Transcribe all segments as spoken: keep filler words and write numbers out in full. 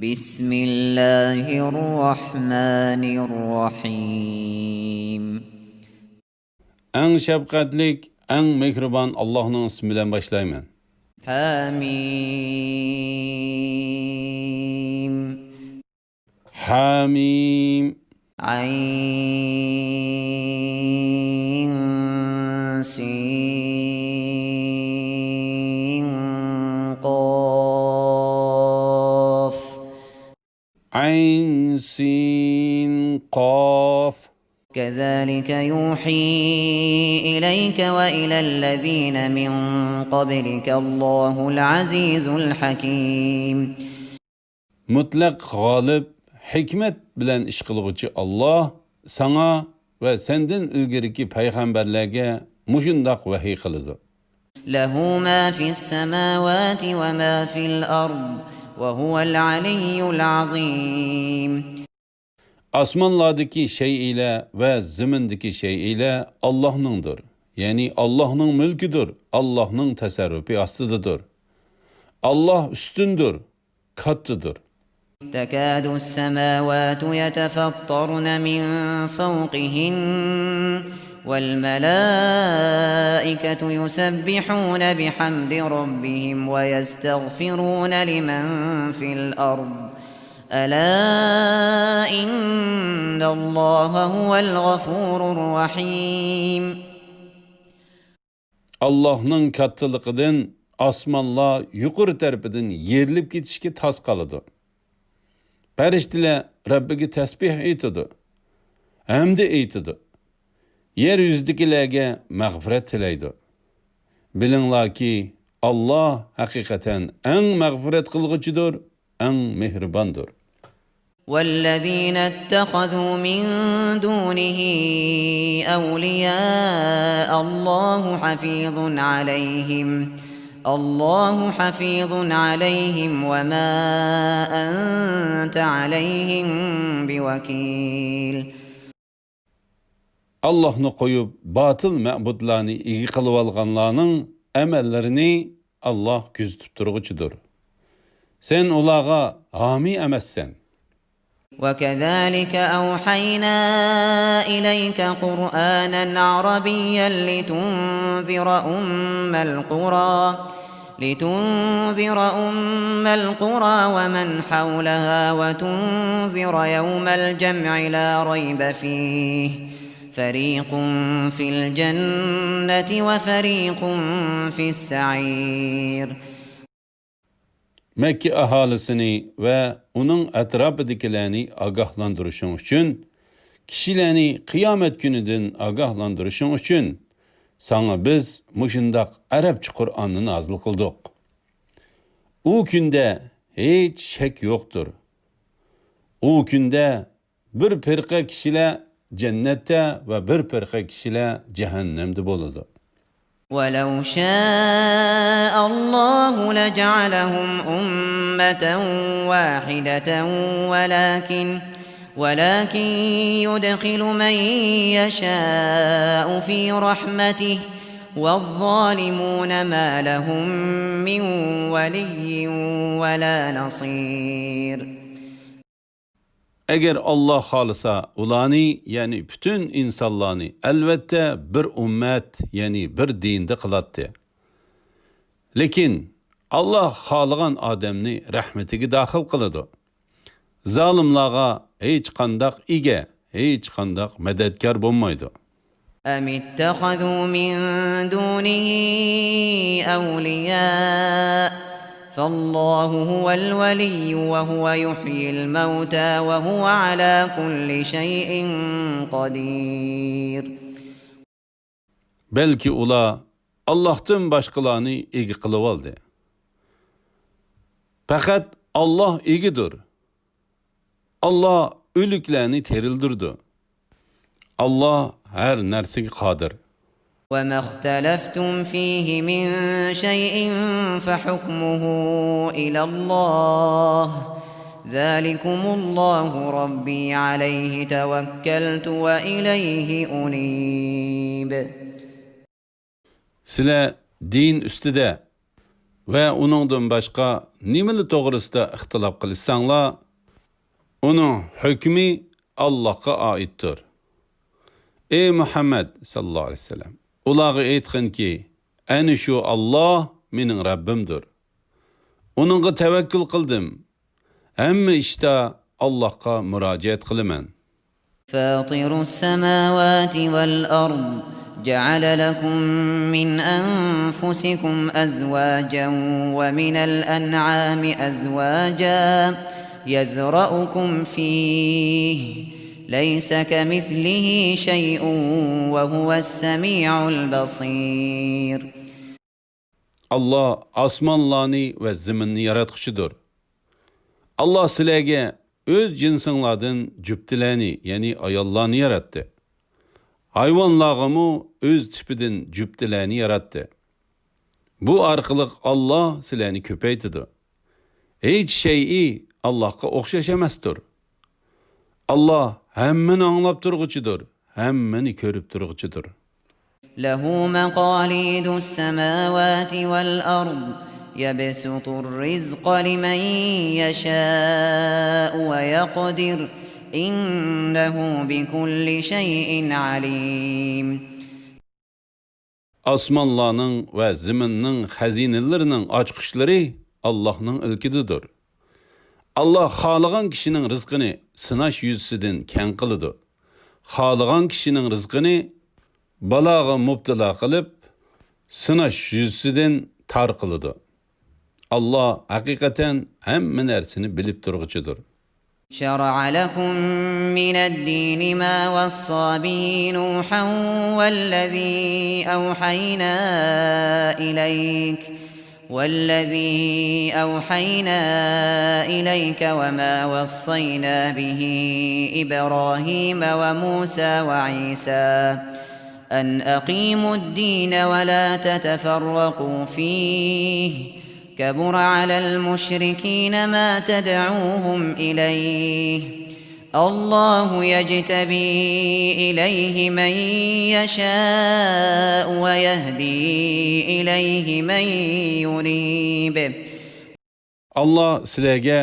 بسم الله الرحمن الرحيم. ئەڭ شەپقەتلىك، ئەڭ مېھرىبان ئاللاھنىڭ ئىسمى بىلەن باشلايمەن. حميم. حميم. عين سين قاف. عين سين قاف. كذلك يوحي إليك وإلى الذين من قبلك الله العزيز الحكيم. مۇتلەق غالىب، ھېكمەت بىلەن ئىش قىلغۇچى ئاللاھ ساڭا ۋە سەندىن ئىلگىرىكى پەيغەمبەرلەرگە مۇشۇنداق ۋەھىي قىلىدۇ. له ما في السماوات وما في الأرض وهو العلي العظيم. ئاسمانلاردىكى شەيئىلەر ۋە زېمىندىكى شەيئىلەر ئاللاھنىڭدۇر، يەنى ئاللاھنىڭ مۈلكىدۇر، ئاللاھنىڭ تەسەررۇپى ئاستىدىدۇر. ئاللاھ ئۈستۈندۇر، كاتتىدۇر. تكاد السماوات يتفطرن من فوقهن والملائكة يسبحون بحمد ربهم ويستغفرون لمن في الأرض ألا إن الله هو الغفور الرحيم. ئاللاھنىڭ كاتتىلىقىدىن ئاسمانلار يۇقىرى تەرىپىدىن يېرىلىپ كېتىشكە تاس قالىدۇ. پەرىشتىلەر رەببىگە تەسبىھ ئېيتىدۇ، ھەمدە ئېيتىدۇ. يەر يۈزىدىكىلەرگە مەغپىرەت تىلەيدۇ. بىلىڭلاركى، ئاللاھ ھەقىقەتەن ئەڭ مەغپىرەت قىلغۇچىدۇر، ئەڭ مېھرىباندۇر. والذين اتخذوا من دونه أولياء الله حفيظ عليهم، الله حفيظ عليهم وما أنت عليهم بوكيل. ئاللاھنى قويۇپ، باتىل مەبۇدلارنى ئىگە قىلىۋالغانلارنىڭ ئەمەللىرىنى ئاللاھ كۆزىتىپ تۇرغۇچىدۇر. سەن ئۇلارغا ھامىي ئەمەسسەن. وكذلك أوحينا إليك قرآنا عربيا لتنذر أم القرى، لتنذر أم القرى ومن حولها وتنذر يوم الجمع لا ريب فيه، فريق في الجنة وفريق في السعير. مەككە ئاھالىسىنى ۋە ئۇنىڭ ئەتراپىدىكىلەرنى ئاگاھلاندۇرۇشۇڭ ئۈچۈن، كىشىلەرنى قىيامەت كۈنىدىن ئاگاھلاندۇرۇشۇڭ ئۈچۈن، ساڭا بىز مۇشۇنداق ئەرەبچە قۇرئاننى نازىل قىلدۇق. ئۇ كۈندە ھېچ شەك يوقتۇر. ئۇ كۈندە بىر پىرقە كىشىلەر جەننەتتە ۋە بىر پىرقە كىشىلەر جەھەننەمدە بولىدۇ. ولو شاء الله لجعلهم أمة واحدة ولكن، ولكن يدخل من يشاء في رحمته والظالمون ما لهم من ولي ولا نصير. ئەگەر ئاللاھ خالىسا، ئۇلارنى، يەنى پۈتۈن ئىنسانلارنى، ئەلۋەتتە، بىر ئۈممەت، يەنى بىر دىندا قىلاتتى. لېكىن ئاللاھ خالىغان ئادەمنى رەھمىتىگە داخىل قىلىدۇ. زالىملارغا ھېچقانداق ئىگە، ھېچقانداق مەدەتكار بولمايدۇ. أم اتخذوا من دونه أولياء فالله هو الولي وهو يحيي الموتى وهو على كل شيء قدير. بەلكى ئۇلار ئاللاھتىن باشقىلارنى ئىگە قىلىۋالدى. پەقەت ئاللاھ ئىگىدۇر. ئاللاھ ئۆلۈكلەرنى تىرىلدۈرىدۇ. ئاللاھ ھەر نەرسىگە قادىر. وما اختلفتم فيه من شيء فحكمه إلى الله، ذلكم الله ربي عليه توكلت وإليه أنيب. سىلەر دىن ئۈستىدە ۋە ئۇنىڭدىن باشقا نېمىلا توغرىسىدا ئىختىلاپ قىلىشساڭلار، ئۇنىڭ ھۆكمى ئاللاھقا ئائىتتۇر. ئەي مۇھەممەد ساللاللاھۇ ئەلەيھى ۋەسەللەم، ئۇلارغا ئېيتقىنكى، ئەنە شۇ ئاللاھ مېنىڭ رەببىمدۇر. ئۇنىڭغا تەۋەككۈل قىلدىم. ھەممە ئىشتا ئاللاھقا مۇراجىئەت قىلىمەن. فاطر السماوات والأرض، جعل لكم من أنفسكم أزواجا ومن الأنعام أزواجا يذرأكم فيه، ليس كمثله شيء وهو السميع البصير. ئاللاھ ئاسمانلارنى ۋە زېمىننى ياراتقۇچىدۇر. ئاللاھ سىلەرگە ئۆز جىنسىڭلاردىن جۈپتىلەرنى، يەنى ئاياللارنى ياراتتى. ھايۋانلارغىمۇ ئۆز تىپىدىن جۈپتىلەرنى ياراتتى. بۇ ئارقىلىق ئاللاھ سىلەرنى كۆپەيتىدۇ. ھېچ شەيئى ئاللاھقا ئوخشاش ئەمەستۇر. ئاللاھ ھەممىنى ئاڭلاپ تۇرغۇچىدۇر، ھەممىنى كۆرۈپ تۇرغۇچىدۇر. له مقاليد السماوات والأرض، يبسط الرزق لمن يشاء ويقدر، إنه بكل شيء عليم. ئاسمانلارنىڭ ۋە زېمىننىڭ خەزىنىلىرىنىڭ ئاچقۇچلىرى ئاللاھنىڭ ئىلكىدىدۇر. ئاللاھ خالىغان كىشىنىڭ رىزقىنى سىناش يۈزىسىدىن كەڭ قىلىدۇ. خالىغان كىشىنىڭ رىزقىنى بالاغا مۇپتىلا قىلىپ، سىناش يۈزىسىدىن تار قىلىدۇ. ئاللاھ ھەقىقەتەن ھەممە نەرسىنى بىلىپ تۇرغۇچىدۇر. شرع لكم من الدين ما وصى به نوحا والذي أوحينا إليك، والذي أوحينا إليك وما وصينا به إبراهيم وموسى وعيسى، أن أقيموا الدين ولا تتفرقوا فيه، كبر على المشركين ما تدعوهم إليه، الله يجتبي إليه من يشاء ويهدي إليه من ينيب. ئاللاھ سىلەرگە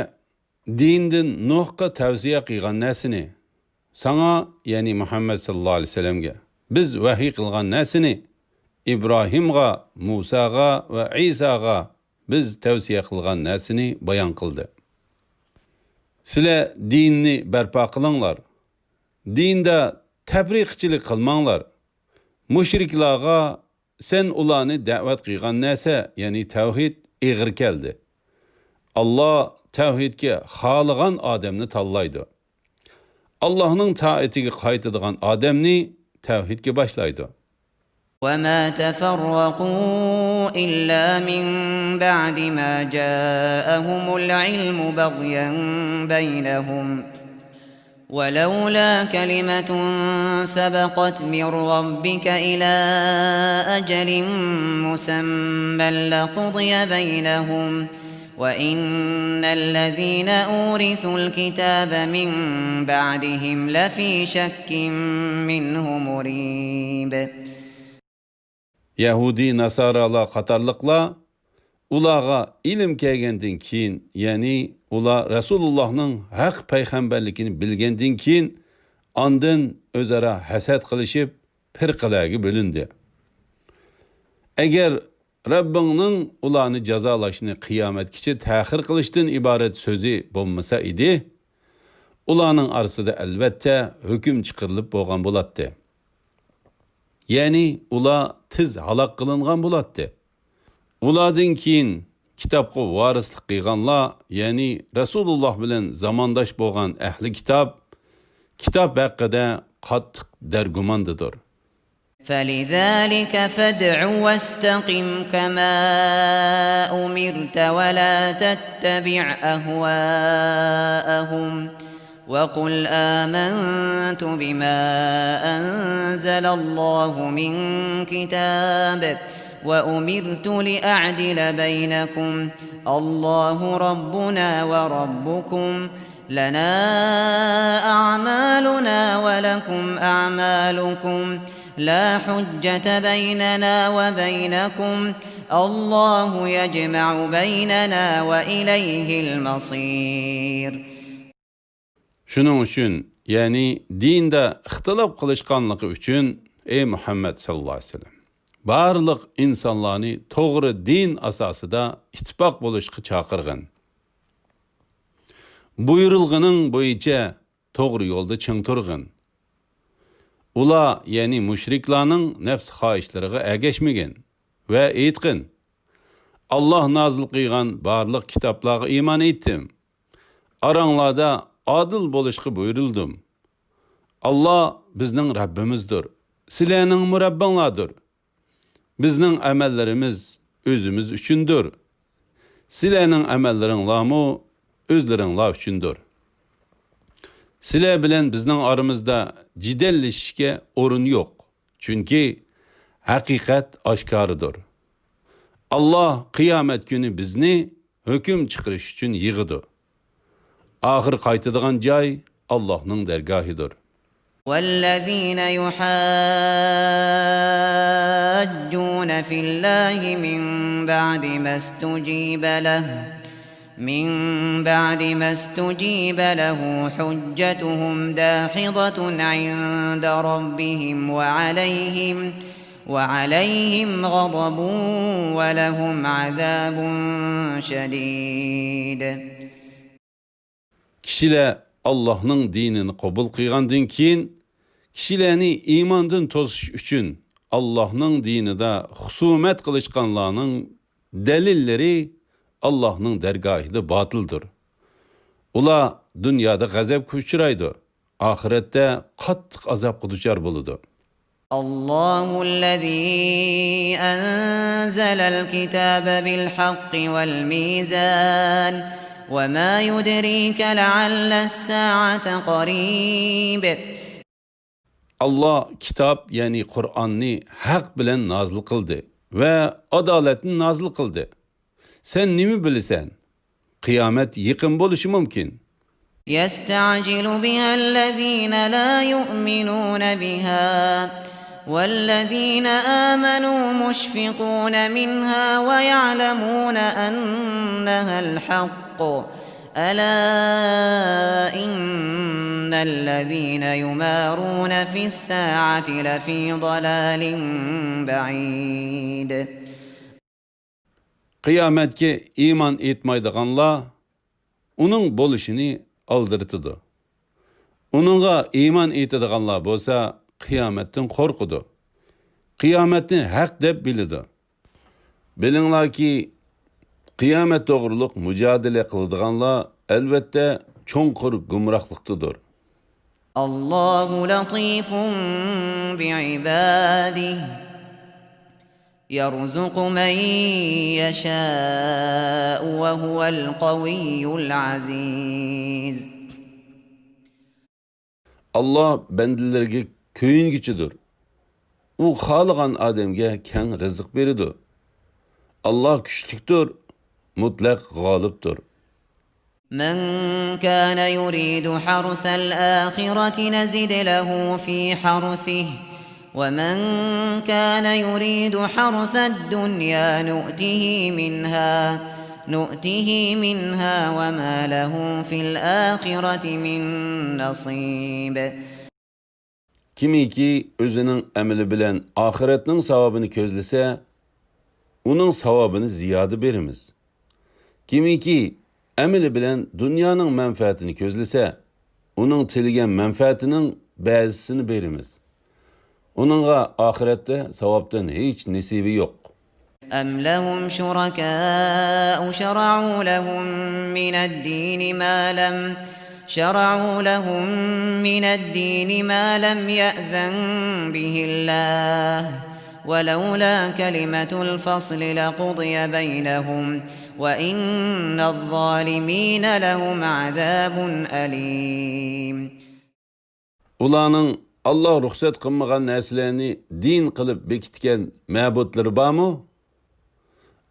دىندىن نۇھقا تەۋسىيە قىلغان نەرسىنى، ساڭا، يەنى مۇھەممەد ساللاللاھۇ ئەلەيھى ۋەسەللەمگە، بىز ۋەھىي قىلغان نەرسىنى، ئىبراھىمغا، مۇساغا ۋە ئەيساغا بىز تەۋسىيە قىلغان نەرسىنى بايان قىلدى. سىلەر دىننى بەرپا قىلىڭلار. دىندا تەپرىقىچىلىك قىلماڭلار. مۇشرىكلارغا سەن ئۇلارنى دەۋەت قىلغان نەرسە، يەنى تەۋھىد ئېغىر كەلدى. ئاللاھ تەۋھىدكە خالىغان ئادەمنى تاللايدۇ. ئاللاھنىڭ تائىتىگە قايتىدىغان ئادەمنى تەۋھىدكە باشلايدۇ. وما تفرقوا إلا من بعد ما جاءهم العلم بغيا بينهم، ولولا كلمة سبقت من ربك إلى أجل مسمى لقضي بينهم، وإن الذين أورثوا الكتاب من بعدهم لفي شك منه مريب. يەھۇدىي ناسارالار قاتارلىقلار ئۇلارغا ئىلىم كەلگەندىن كېيىن، يەنى ئۇلار رەسۇلۇللاھنىڭ ھەق پەيغەمبەرلىكىنى بىلگەندىن كېيىن، ئاندىن ئۆزئارا ھەسەت قىلىشىپ، پىرقىلەرگە بۆلۈندى. ئەگەر رەببىڭنىڭ ئۇلارنى جازالاشنى قىيامەتكىچە تەخىر قىلىشتىن ئىبارەت سۆزى بولمىسا ئىدى، ئۇلارنىڭ ئارىسىدا ئەلۋەتتە ھۆكۈم چىقىرىلىپ بولغان بولاتتى. يەنى ئۇلار تېز ھالاك قىلىنغان بولاتتى. ئۇلاردىن كېيىن كىتابقا ۋارىسلىق قىلغانلار، يەنى رەسۇلۇللاھ بىلەن زامانداش بولغان ئەھلى كىتاب، كىتاب ھەققىدە قاتتىق دەرگۇماندىدۇر. فلذلك فادع واستقم كما أمرت ولا تتبع أهواءهم وقل آمنت بما أنزل الله من كتاب وأمرت لأعدل بينكم الله ربنا وربكم لنا أعمالنا ولكم أعمالكم لا حجة بيننا وبينكم الله يجمع بيننا وإليه المصير. شۇنىڭ ئۈچۈن، يەنى دىندا ئىختىلاپ قىلىشقانلىقى ئۈچۈن، ئەي مۇھەممەد ساللاللاھۇ ئەلەيھى ۋەسەللەم، بارلىق ئىنسانلارنى توغرا دىن ئاساسىدا ئىتتىپاق بولۇشقا چاقىرغىن. بۇيرۇلغىنىڭ بويىچە توغرا يولدا چىڭ تۇرغىن. ئۇلار، يەنى مۇشرىكلارنىڭ نەپس خاھىشلىرىغا ئەگەشمىگىن ۋە ئېيتقىن: ئاللاھ نازىل قىلغان بارلىق كىتابلارغا ئىمان ئېيتتىم. ئاراڭلاردا ئادىل بولۇشقا بۇيرۇلدۇم. ئاللاھ بىزنىڭ رەببىمىزدۇر. سىلەرنىڭمۇ رەببىڭلاردۇر. بىزنىڭ ئەمەللىرىمىز ئۆزىمىز ئۈچۈندۇر. سىلەرنىڭ ئەمەللىرىڭلارمۇ ئۆزلىرىڭلار ئۈچۈندۇر. سىلەر بىلەن بىزنىڭ ئارىمىزدا جېدەللىشىشكە ئورۇن يوق. چۈنكى ھەقىقەت ئاشكارىدۇر. ئاللاھ قىيامەت كۈنى بىزنى ھۆكۈم چىقىرىش ئۈچۈن يىغىدۇ. ئاخىر قايتىدىغان جاي ئاللاھنىڭ دەرگاھىدۇر. والذين يحاجون في الله من بعد ما استجيب له، من بعد ما استجيب له حجتهم داحضة عند ربهم وعليهم، وعليهم غضب ولهم عذاب شديد. كىشىلەر ئاللاھنىڭ دىنىنى قوبۇل قىلغاندىن كېيىن، كىشىلەرنى ئىماندىن توسۇش ئۈچۈن ئاللاھنىڭ دىنىدا خۇسۇمەت قىلىشقانلارنىڭ دەلىللىرى ئاللاھنىڭ دەرگاھىدا باتىلدۇر. ئۇلار دۇنيادا غەزەپكە ئۇچرايدۇ، ئاخىرەتتە قاتتىق ئازابقا دۇچار بولىدۇ. الله الذي أنزل الكتاب بالحق والميزان وما يدريك لعل الساعة قريب. ئاللاھ كىتاب، يەنى قۇرئاننى ھەق بىلەن نازىل قىلدى ۋە ئادالەتنى نازىل قىلدى. سەن نېمە بىلىسەن؟ قىيامەت يېقىن بولۇشى مۇمكىن. يستعجل بها الذين لا يؤمنون بها والذين آمنوا مشفقون منها ويعلمون أنها الحق. ألا إن الذين يمارون في الساعة لفي ضلال بعيد. قىيامەتكە ئىمان ئېيتمايدىغانلار ئۇنىڭ بولۇشىنى ئالدىرىتىدۇ. ئۇنىڭغا ئىمان ئېيتىدىغانلار بولسا قىيامەتتىن قورقىدۇ. قىيامەتنى ھەق دەپ بىلىدۇ. بىلىڭلاركى، قىيامەت توغرۇلۇق مۇجادىلە قىلىدىغانلار ئەلۋەتتە چوڭقۇر گۇمراھلىقتىدۇر. الله لطيف بعباده يرزق من يشاء وهو القوي العزيز. ئاللاھ بەندىلىرىگە كۆيۈنگۈچىدۇر. ئۇ خالىغان ئادەمگە كەڭ رىزىق بېرىدۇ. ئاللاھ كۈچلۈكتۇر، مۇتلەق غالىبتۇر. من كان يريد حرث الآخرة نزد له في حرثه ومن كان يريد حرث الدنيا نؤته منها، نؤته منها وما له في الآخرة من نصيب. كىمكى ئۆزىنىڭ ئەمىلى بىلەن ئاخىرەتنىڭ ساۋابىنى كۆزلىسە، ئۇنىڭ ساۋابىنى زىيادە بېرىمىز. كىمكى ئەمىلى بىلەن دۇنيانىڭ مەنپەئەتىنى كۆزلىسە، ئۇنىڭ تىلىگەن مەنپەئەتىنىڭ بەزىسىنى بېرىمىز. ئۇنىڭغا ئاخىرەتتە ساۋابتىن ھېچ نېسىۋى يوق. أم لهم شركاء شرعوا لهم من الدين ما لم، شرعوا لهم من الدين ما لم يأذن به الله، ولولا كلمة الفصل لقضي بينهم، وإن الظالمين لهم عذاب أليم. ئۇلارنىڭ ئاللاھ رۇخسەت قىلمىغان نەرسىلەرنى دىن قىلىپ بېكىتكەن مەبۇدلىرى بارمۇ؟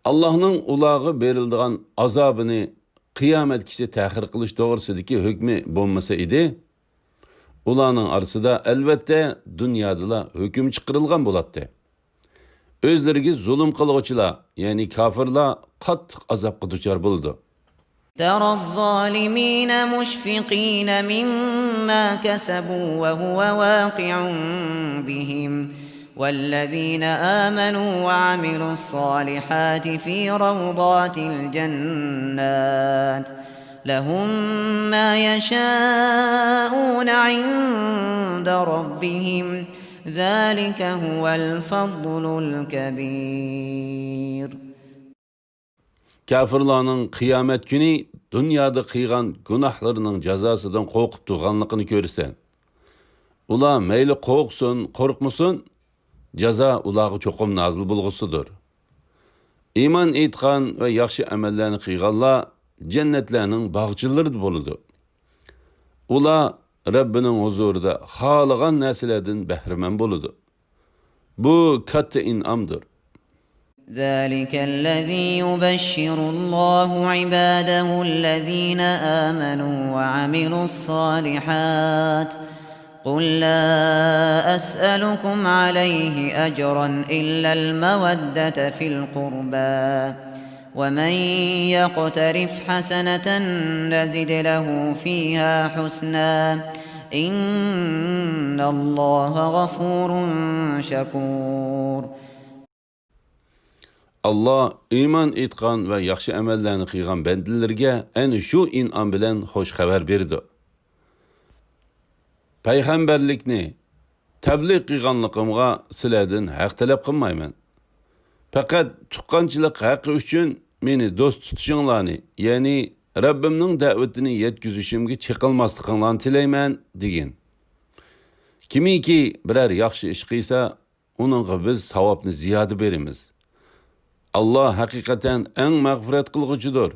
ئاللاھنىڭ ئۇلارغا بېرىلىدىغان ئازابىنى قىيامەتكىچە تەخىر قىلىش توغرىسىدىكى ھۆكمى بولمىسا ئىدى، ئۇلارنىڭ ئارىسىدا ئەلۋەتتە دۇنيادىلا ھۆكۈم چىقىرىلغان بولاتتى. ئۆزلىرىگە زۇلۇم قىلغۇچىلار، يەنى كاپىرلار قاتتىق ئازابقا دۇچار بولىدۇ. ترى الظالمين مشفقين مما كسبوا وهو واقع بهم والذين آمنوا وعملوا الصالحات في روضات الجنات لهم ما يشاءون عند ربهم ذلك هو الفضل الكبير. كاپىرلارنىڭ قىيامەت كۈنى دۇنيادا قىلغان گۇناھلىرىنىڭ جازاسىدىن قورقۇپ تۇرغانلىقىنى كۆرىسەن. ئۇلار مەيلى قورقسۇن، قورقمىسۇن، جازا ئۇلارغا چوقۇم نازىل بولغۇسىدۇر. ئىمان ئېيتقان ۋە ياخشى ئەمەللەرنى قىلغانلار جەننەتلەرنىڭ باغچىلىرىدا بولىدۇ. ئۇلار رەببىنىڭ ھۇزۇرىدا خالىغان نەرسىلەردىن بەھرىمەن بولىدۇ. بۇ كاتتا ئىنئامدۇر. ذلك الذي يبشر الله عباده الذين آمنوا وعملوا الصالحات قل لا أسألكم عليه أجرا إلا المودة في القربى ومن يقترف حسنة نزد له فيها حسنا إن الله غفور شكور. ئاللا ئىمان ئېيتقان ۋە ياخشى ئەمەللەرنى قىلغان بەندىلىرىگە ئەنە شۇ ئىنئام بىلەن خوش خەۋەر بېرىدۇ. پەيغەمبەرلىكنى تەبلىغ قىلغانلىقىمغا سىلەردىن ھەق تەلەپ قىلمايمەن. پەقەت تۇغقانچىلىق ھەققى ئۈچۈن مېنى دوست تۇتۇشۇڭلارنى، يەنى رەببىمنىڭ دەۋىتىنى يەتكۈزۈشۈمگە چېقىلماسلىقىڭلارنى تىلەيمەن، دېگىن. كىمكى بىرەر ياخشى ئىش قىلسا، ئۇنىڭغا بىز ساۋابنى زىيادە بېرىمىز. ئاللا ھەقىقەتەن ئەڭ مەغپىرەت قىلغۇچىدۇر.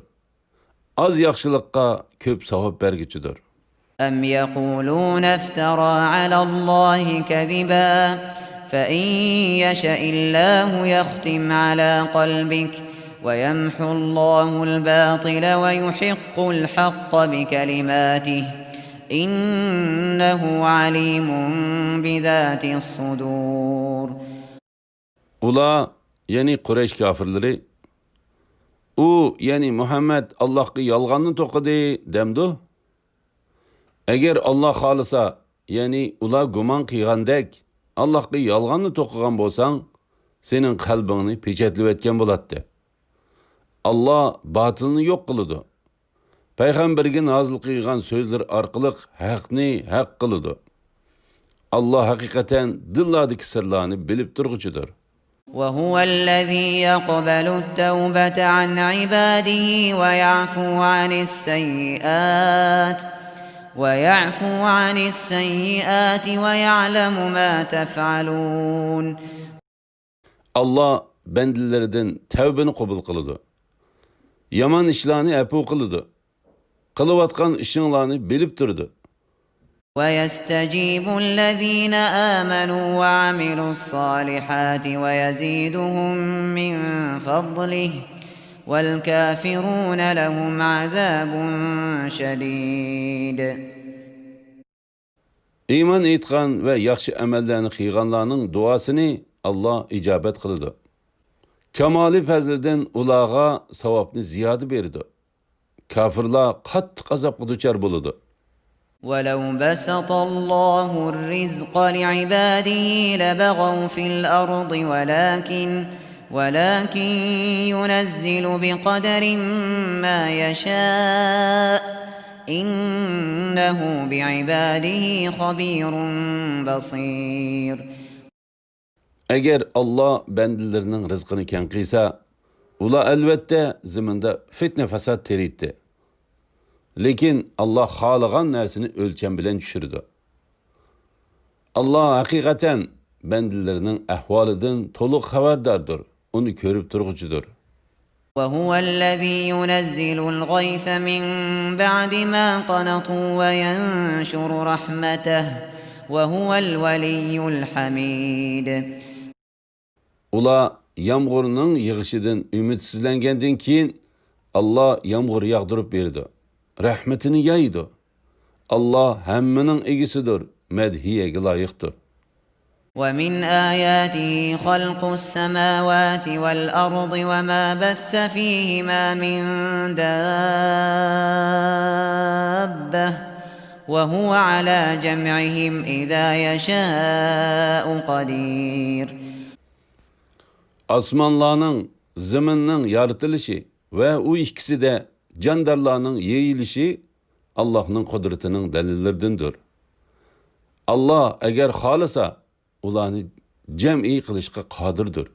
ئاز ياخشىلىققا كۆپ ساۋاب بەرگۈچىدۇر. أم يقولون افترى على الله كذبا فإن يشأ الله يختم على قلبك ويمحو الله الباطل ويحق الحق بكلماته إنه عليم بذات الصدور. ئۇلار، يەنى قۇرەيش كاپىرلىرى، ئۇ، يەنى مۇھەممەد ئاللاھقا يالغاننى توقۇدى، دەمدۇ؟ ئەگەر ئاللا خالىسا، يەنى ئۇلار گۇمان قىلغاندەك، ئاللاھقا يالغاننى توقۇغان بولساڭ، سېنىڭ قەلبىڭنى پېچەتلىۋەتكەن بولاتتى. ئاللا باتىلنى يوق قىلىدۇ. پەيغەمبەرگە نازىل قىلغان سۆزلىرى ئارقىلىق ھەقنى ھەق قىلىدۇ. ئاللا ھەقىقەتەن دىللاردىكى سىرلارنى بىلىپ تۇرغۇچىدۇر. وهو الذي يقبل التوبة عن عباده ويعفو عن السيئات ويعفو عن السيئات ويعلم ما تفعلون. ئاللا بەندىلىرىدىن تەۋبىنى قوبۇل قىلىدۇ. يامان ئىشلارنى ئەپۇ قىلىدۇ. قىلىۋاتقان ئىشىڭلارنى بىلىپ تۇرىدۇ. ويستجيب الذين آمنوا وعملوا الصالحات ويزيدهم من فضله والكافرون لهم عذاب شديد. ئىمان ئېيتقان ۋە ياخشى ئەمەللەرنى قىلغانلارنىڭ دۇئاسىنى ئاللا ئىجابەت قىلىدۇ. كامالى پەزلىدىن ئۇلارغا ساۋابنى زىيادە بېرىدۇ. كاپىرلار قاتتىق ئازابقا دۇچار بولىدۇ. ولو بسط الله الرزق لعباده لبغوا في الأرض ولكن ولكن ينزل بقدر ما يشاء إنه بعباده خبير بصير. ئەگەر ئاللا بەندىلىرىنىڭ رىزقىنى كەڭ قىلسا، ئۇلار ئەلۋەتتە زېمىندا فىتنە-پاسات تېرىيتتى. لېكىن ئاللا خالىغان نەرسىنى ئۆلچەم بىلەن چۈشۈرىدۇ. ئاللا ھەقىقەتەن بەندىلىرىنىڭ ئەھۋالىدىن تولۇق خەۋەرداردۇر، ئۇنى كۆرۈپ تۇرغۇچىدۇر. وهو الذي ينزل الغيث من بعد ما قنطوا وينشر رحمته وهو الولي الحميد. ئۇلار يامغۇرنىڭ يېغىشىدىن ئۈمىدسىزلەنگەندىن كېيىن، ئاللا يامغۇر ياغدۇرۇپ بېرىدۇ، رەھمىتىنى يايىدۇ. ئاللا ھەممىنىڭ ئىگىسىدۇر، مەدھىيەگە لايىقتۇر. ومن آياته خلق السماوات والأرض وما بث فيهما من دابة وهو على جمعهم إذا يشاء قدير. ئاسمانلارنىڭ، زېمىننىڭ يارىتىلىشى ۋە ئۇ ئىككىسىدە جاندارلارنىڭ يېيىلىشى ئاللاھنىڭ قۇدرىتىنىڭ دەلىللىرىدىندۇر. ئاللاھ ئەگەر خالىسا، ئۇلارنى جەمئىي قىلىشقا قادىردۇر.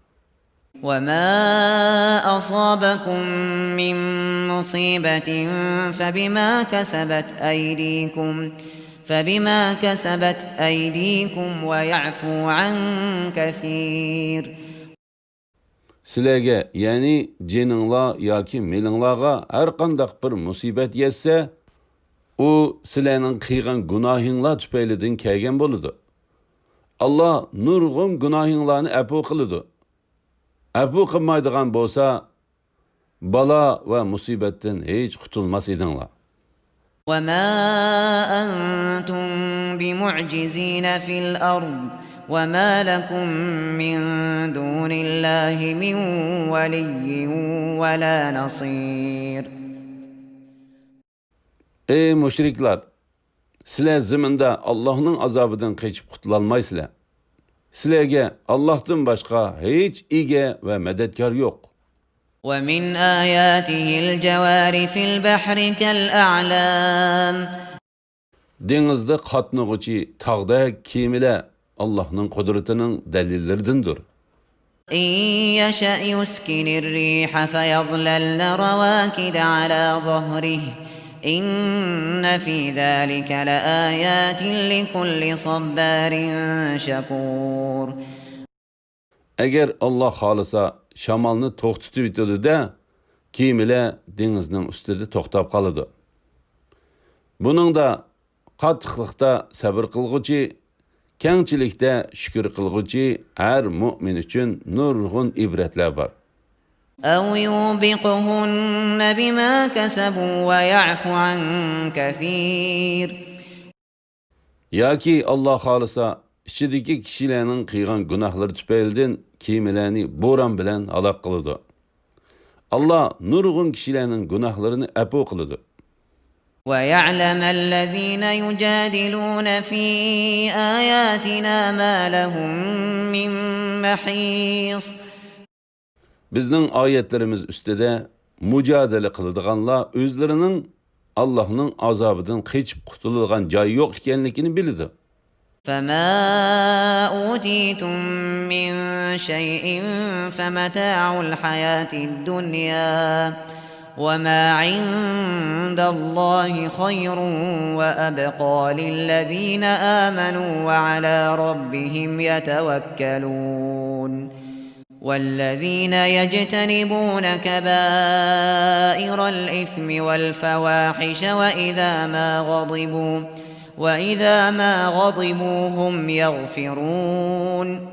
وما أصابكم من مصيبة فبما كسبت أيديكم، فبما كسبت أيديكم ويعفو عن كثير. سىلەرگە، يەنى جېنىڭلار ياكى مېلىڭلارغا ھەرقانداق بىر مۇسىبەت يەتسە، ئۇ سىلەرنىڭ قىلغان گۇناھىڭلار تۈپەيلىدىن كەلگەن بولىدۇ. ئاللاھ نۇرغۇن گۇناھىڭلارنى ئەپۇ قىلىدۇ. ئەپۇ قىلمايدىغان بولسا، بالا ۋە مۇسىبەتتىن ھېچ قۇتۇلماس ئىدىڭلار. وما أنتم بمعجزين في الأرض وما لكم من دون الله من ولي ولا نصير. ئەي مۇشرىكلار! سىلەر زېمىندا ئاللاھنىڭ ئازابىدىن قېچىپ قۇتۇلالمايسىلەر. سىلەرگە ئاللاھتىن باشقا ھېچ ئىگە ۋە مەدەتكار يوق. ومن آياته الجوار في البحر كالأعلام. دېڭىزدا قاتنىغۇچى تاغدەك كېمىلەر ئاللاھنىڭ قۇدرىتىنىڭ دەلىللىرىدىندۇر. إن يشأ يسكن الريح فيظللن رواكد على ظهره إن في ذلك لآيات لكل صبار شكور. ئەگەر ئاللاھ خالىسا، شامالنى توختىتىۋېتىدۇ-دە، كېمىلەر دېڭىزنىڭ ئۈستىدە توختاپ قالىدۇ. بۇنىڭدا قاتتىقلىقتا سەبر قىلغۇچى، كەڭچىلىكتە شۈكۈر قىلغۇچى ھەر مۆمىن ئۈچۈن نۇرغۇن ئىبرەتلەر بار. أو يوبقهن بما كسبوا ويعف عن كثير. ياكى ئاللاھ خالىسا، ئىچىدىكى كىشىلەرنىڭ قىلغان گۇناھلىرى تۈپەيلىدىن كېمىلەرنى بوران بىلەن ھالاك قىلىدۇ. ئاللاھ نۇرغۇن كىشىلەرنىڭ گۇناھلىرىنى ئەپۇ قىلىدۇ. ويعلم الذين يجادلون في آياتنا ما لهم من محيص. بىزنىڭ ئايەتلىرىمىز ئۈستىدە مۇجادىلە قىلىدىغانلار ئۆزلىرىنىڭ ئاللاھنىڭ ئازابىدىن قېچىپ قۇتۇلىدىغان جايى يوق ئىكەنلىكىنى بىلىدۇ. فما أوتيتم من شيء فمتاع الحياة الدنيا وما عند الله خير وأبقى للذين آمنوا وعلى ربهم يتوكلون. والذين يجتنبون كبائر الإثم والفواحش وإذا ما غضبوا، وإذا ما غضبوا هم يغفرون.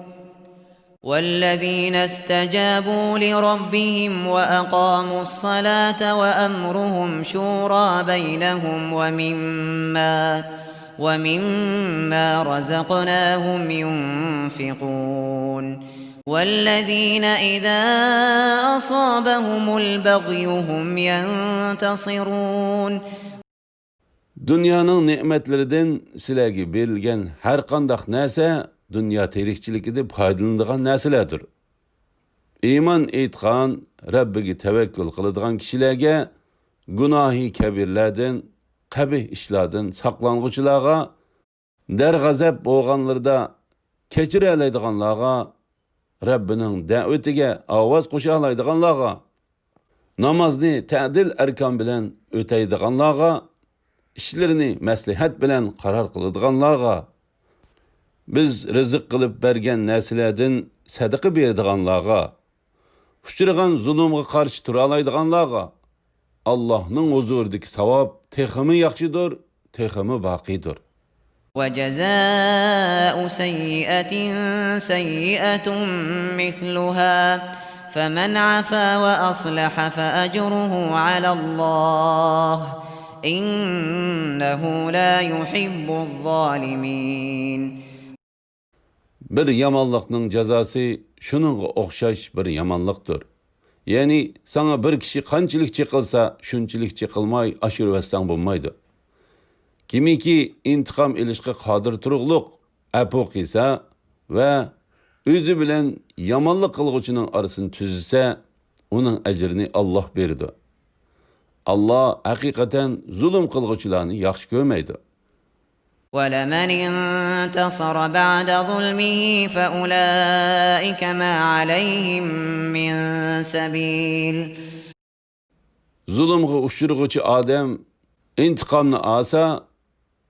والذين استجابوا لربهم وأقاموا الصلاة وأمرهم شورى بينهم ومما ومما رزقناهم ينفقون. والذين إذا أصابهم البغي هم ينتصرون. دۇنيانىڭ نېمەتلىرىدىن سىلەرگە بېرىلگەن ھەرقانداق نەرسە دۇنيا تىرىكچىلىكىدە پايدىلىنىدىغان نەرسىلەردۇر. ئىمان ئېيتقان، رەببىگە تەۋەككۈل قىلىدىغان كىشىلەرگە گۇناھى كەبىرىلەردىن، قەبىھ ئىشلاردىن ساقلانغۇچىلارغا، دەرغەزەپ بولغانلىرىدا كەچۈرەلەيدىغانلارغا، رەببىنىڭ دەۋىتىگە ئاۋاز قوشالايدىغانلارغا، نامازنى تەدىل ئەركان بىلەن ئۆتەيدىغانلارغا، ئىشلىرىنى مەسلىھەت بىلەن قارار قىلىدىغانلارغا، بىز رىزىق قىلىپ بەرگەن نەرسىلەردىن سەدىقە بېرىدىغانلارغا، ئۇچرىغان زۇلۇمغا قارشى تۇرالايدىغانلارغا، ئاللاھنىڭ ھۇزۇرىدىكى ساۋاب تېخىمۇ ياخشىدۇر، تېخىمۇ باقىيدۇر. وجزاء سيئة سيئة مثلها فمن عفا وأصلح فأجره على الله إنه لا يحب الظالمين. بىر يامانلىقنىڭ جازاسى شۇنىڭغا ئوخشاش بىر يامانلىقتۇر. يەنى ساڭا بىر كىشى قانچىلىك چېقىلسا، شۇنچىلىك چېقىلماي ئاشۇرۇۋەتسەڭ بولمايدۇ. كىمكى ئىنتىقام ئېلىشقا قادىر تۇرۇقلۇق ئەپۇ قىلسا ۋە ئۆزى بىلەن يامانلىق قىلغۇچىنىڭ ئارىسىنى تۈزىسە، ئۇنىڭ ئەجرىنى ئاللاھ بېرىدۇ. ئاللاھ ھەقىقەتەن زۇلۇم قىلغۇچىلارنى ياخشى كۆرمەيدۇ. ولمن انتصر بعد ظلمه فأولئك ما عليهم من سبيل. زۇلۇمغا ئۇچرىغۇچى ئادەم ئىنتىقامنى ئالسا،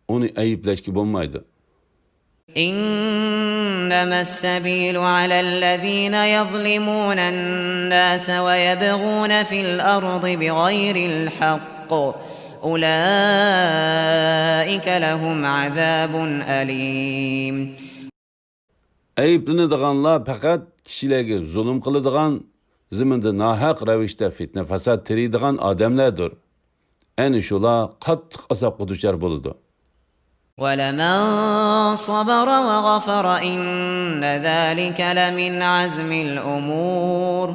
ئۇنى ئەيىبلەشكە بولمايدۇ. إنما السبيل على الذين يظلمون الناس ويبغون في الأرض بغير الحق أولئك لهم عذاب أليم. ئەيىبلىنىدىغانلار پەقەت كىشىلەرگە زۇلۇم قىلىدىغان، زېمىندا ناھەق رەۋىشتە پىتنە-پاسات تېرىيدىغان ئادەملەردۇر. ئەنە شۇلار قاتتىق ئازابقا دۇچار بولىدۇ. ولمن صبر وغفر إن ذلك لمن عزم الأمور.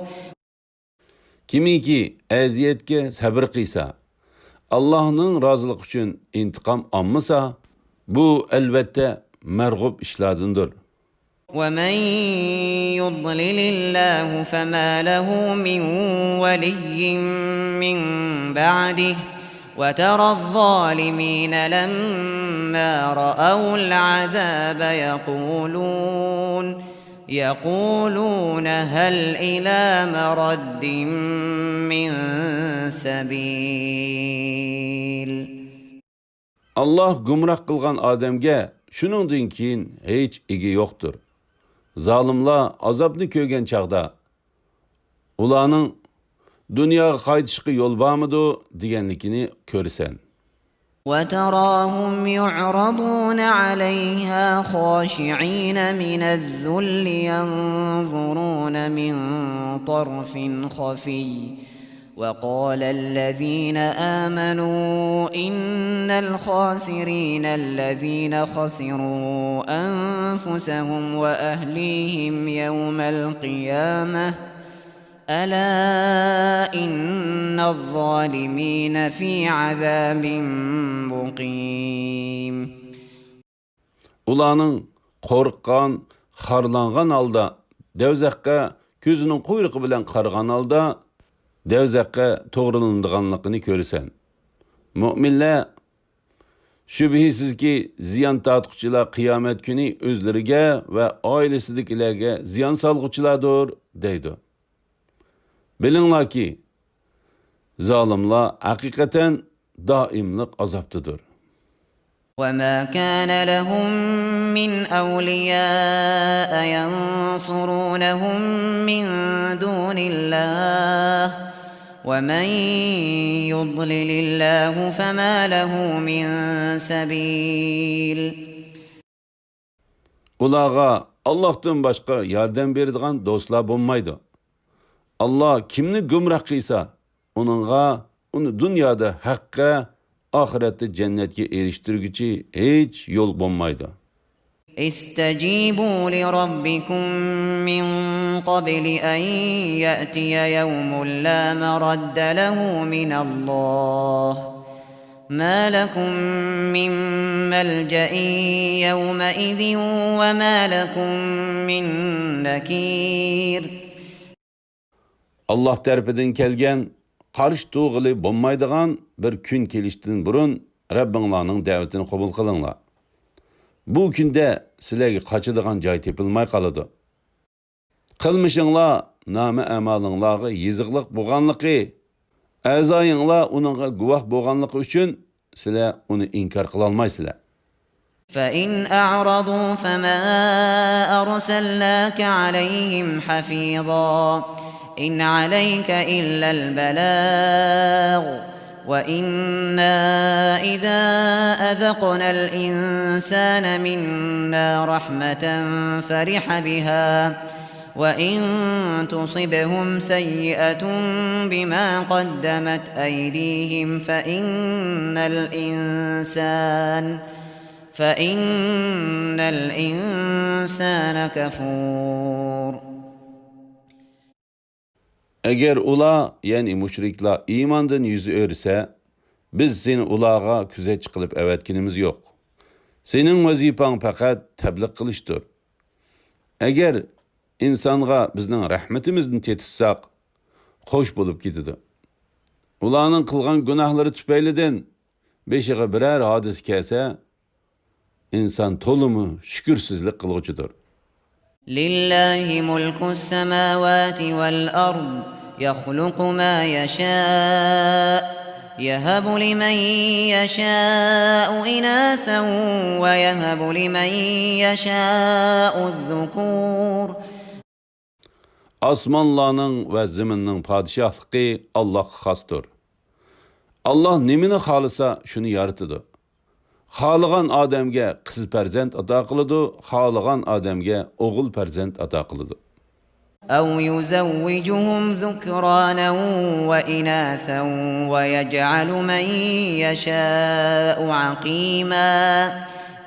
كىمكى ئەزىيەتكە سەبرى قىلسا، ئاللاھنىڭ رازىلىقى ئۈچۈن ئىنتىقام ئالمىسا، بۇ ئەلۋەتتە مەرغۇب ئىشلاردىندۇر. ومن يضلل الله فما له من ولي من بعده وترى الظالمين لما رأوا العذاب يقولون يقولون هل إلى مرد من سبيل. ئاللاھ گۇمراھ قىلغان ئادەمگە شۇنىڭدىن كېيىن ھېچ ئىگە يوقتۇر. زالىملار ئازابنى كۆرگەن چاغدا، ئۇلارنىڭ دۇنياغا قايتىشقا يول بارمىدۇ دېگەنلىكىنى كۆرىسەن. وتراهم يعرضون عليها خاشعين من الذل ينظرون من طرف خفي وقال الذين آمنوا إن الخاسرين الذين خسروا أنفسهم وأهليهم يوم القيامة ألا إن الظالمين في عذاب مقيم. ئۇلارنىڭ قورققان، خارلانغان ھالدا دوزاخقا كۆزىنىڭ قۇيرۇقى بىلەن قارىغان ھالدا دوزاخقا توغرىلىنىدىغانلىقىنى كۆرىسەن. مۆمىنلەر، شۈبھىسىزكى، زىيان تارتقۇچىلار قىيامەت كۈنى ئۆزلىرىگە ۋە ئائىلىسىدىكىلەرگە زىيان سالغۇچىلاردۇر، دەيدۇ. بىلىڭلاركى، زالىملار ھەقىقەتەن دائىملىق ئازابتىدۇر. وما كان لهم من أولياء ينصرونهم من دون الله ومن يضلل الله فما له من سبيل. ئۇلارغا ئاللاھتىن باشقا ياردەم بېرىدىغان دوستلار بولمايدۇ. ئاللاھ كىمنى گۇمراھ قىلسا، ئۇنىڭغا ئۇنى دۇنيادا ھەققە، ئاخىرەتتە جەننەتكە ئېرىشتۈرگۈچى ھېچ يول بولمايدۇ. استجيبوا لربكم من قبل أن يأتي يوم لا مرد له من الله ما لكم من ملجأ يومئذ وما لكم من نكير. ئاللاھ تەرىپىدىن كەلگەن، قارشى تۇرغىلى بولمايدىغان بىر كۈن كېلىشتىن بۇرۇن رەببىڭلارنىڭ دەۋىتىنى قوبۇل قىلىڭلار. بۇ كۈندە سىلەرگە قاچىدىغان جاي تېپىلماي قالىدۇ. قىلمىشىڭلار نامە-ئەمالىڭلارغا يېزىقلىق بولغانلىقى، ئەزايىڭلار ئۇنىڭغا گۇۋاھ بولغانلىقى ئۈچۈن سىلەر ئۇنى ئىنكار قىلالمايسىلەر. فإن أعرضوا فما أرسلناك عليهم حفيظا إن عليك إلا البلاغ وإنا إذا أذقنا الإنسان منا رحمة فرح بها وإن تصبهم سيئة بما قدمت أيديهم فإن الإنسان فإن الإنسان كفور. ئەگەر ئۇلار، يەنى مۇشرىكلار ئىماندىن يۈز ئۆرۈسە، بىز سېنى ئۇلارغا كۆزەتچى قىلىپ ئەۋەتكىنىمىز يوق. سېنىڭ ۋەزىپەڭ پەقەت تەبلىغ قىلىشتۇر. ئەگەر ئىنسانغا بىزنىڭ رەھمىتىمىزنى تېتىتساق، خوش بولۇپ كېتىدۇ. ئۇلارنىڭ قىلغان گۇناھلىرى تۈپەيلىدىن بېشىغا بىرەر ھادىسە كەلسە، ئىنسان تولىمۇ شۈكۈرسىزلىك قىلغۇچىدۇر. لله ملك السماوات والأرض يخلق ما يشاء يهب لمن يشاء إناثا ويهب لمن يشاء الذكور. ئاسمانلارنىڭ ۋە زېمىننىڭ پادىشاھلىقى ئاللاھقا خاستۇر. ئاللاھ نېمىنى خالىسا، شۇنى يارىتىدۇ. خالىغان ئادەمگە قىز پەرزەنت ئاتا قىلىدۇ، خالىغان ئادەمگە ئوغۇل پەرزەنت ئاتا قىلىدۇ. أو يزوجهم ذكرانا وإناثا ويجعل من يشاء عقيما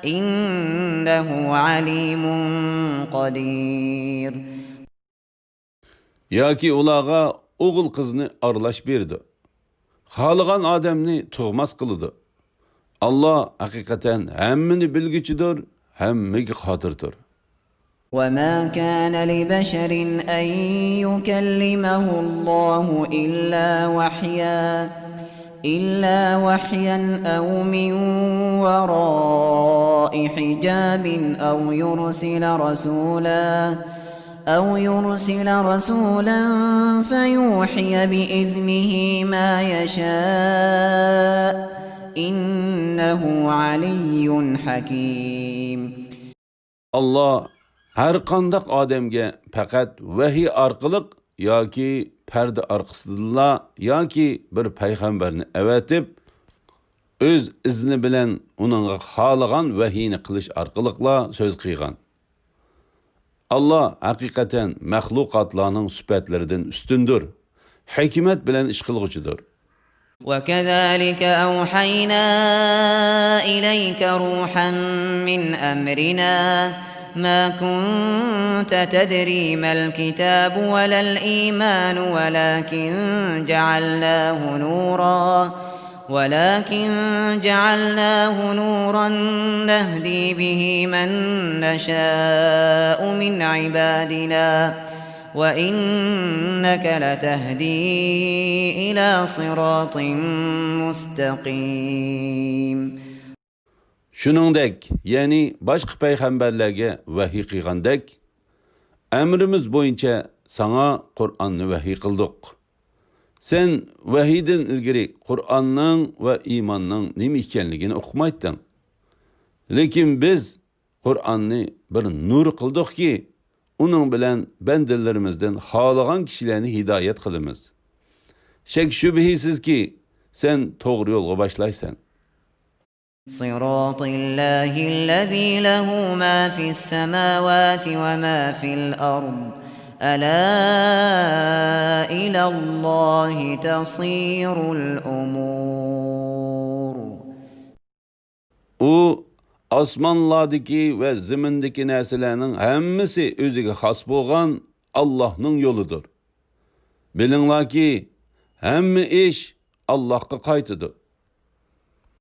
إنه عليم قدير. ياكى ئۇلارغا ئوغۇل قىزنى ئارىلاش بېرىدۇ. خالىغان ئادەمنى تۇغماس قىلىدۇ. ئاللاھ ھەقىقەتەن ھەممىنى بىلگۈچىدۇر، ھەممىگە قادىردۇر. وما كان لبشر أن يكلمه الله إلا وحيا إلا وحيا أو من وراء حجاب أو يرسل رسولا أو يرسل رسولا فيوحي بإذنه ما يشاء إنه علي حكيم. ئاللاھ ھەرقانداق ئادەمگە پەقەت ۋەھىي ئارقىلىق ياكى پەردە ئارقىسىدىنلا ياكى بىر پەيغەمبەرنى ئەۋەتىپ، ئۆز ئىزنى بىلەن ئۇنىڭغا خالىغان ۋەھىينى قىلىش ئارقىلىقلا سۆز قىلغان. ئاللاھ ھەقىقەتەن مەخلۇقاتلارنىڭ سۈپەتلىرىدىن ئۈستۈندۇر، ھېكمەت بىلەن ئىش قىلغۇچىدۇر. وكذلك أوحينا إليك روحا من أمرنا ما كنت تدري ما الكتاب ولا الإيمان ولكن جعلناه نورا ولكن جعلناه نورا نهدي به من نشاء من عبادنا وإنك لتهدي إلى صراط مستقيم. شۇنىڭدەك، يەنى باشقا پەيغەمبەرلەرگە ۋەھىي قىلغاندەك، ئەمرىمىز بويىچە ساڭا قۇرئاننى ۋەھىي قىلدۇق. سەن ۋەھىيدىن ئىلگىرى قۇرئاننىڭ ۋە ئىماننىڭ نېمە ئىكەنلىكىنى ئۇقمايتتىڭ. لېكىن بىز قۇرئاننى بىر نۇر قىلدۇقكى، ئۇنىڭ بىلەن بەندىلىرىمىزدىن خالىغان كىشىلەرنى ھىدايەت قىلىمىز. شەك-شۈبھىسىزكى، سەن توغرا يولغا باشلايسەن. صراط الله الذي له ما في السماوات وما في الأرض ألا إلى الله تصير الأمور. ئۇ ئاسمانلاردىكى ۋە زېمىندىكى نەرسىلەرنىڭ ھەممىسى ئۆزىگە خاس بولغان ئاللاھنىڭ يولىدۇر. بىلىڭلاركى، ھەممە ئىش ئاللاھقا قايتىدۇ.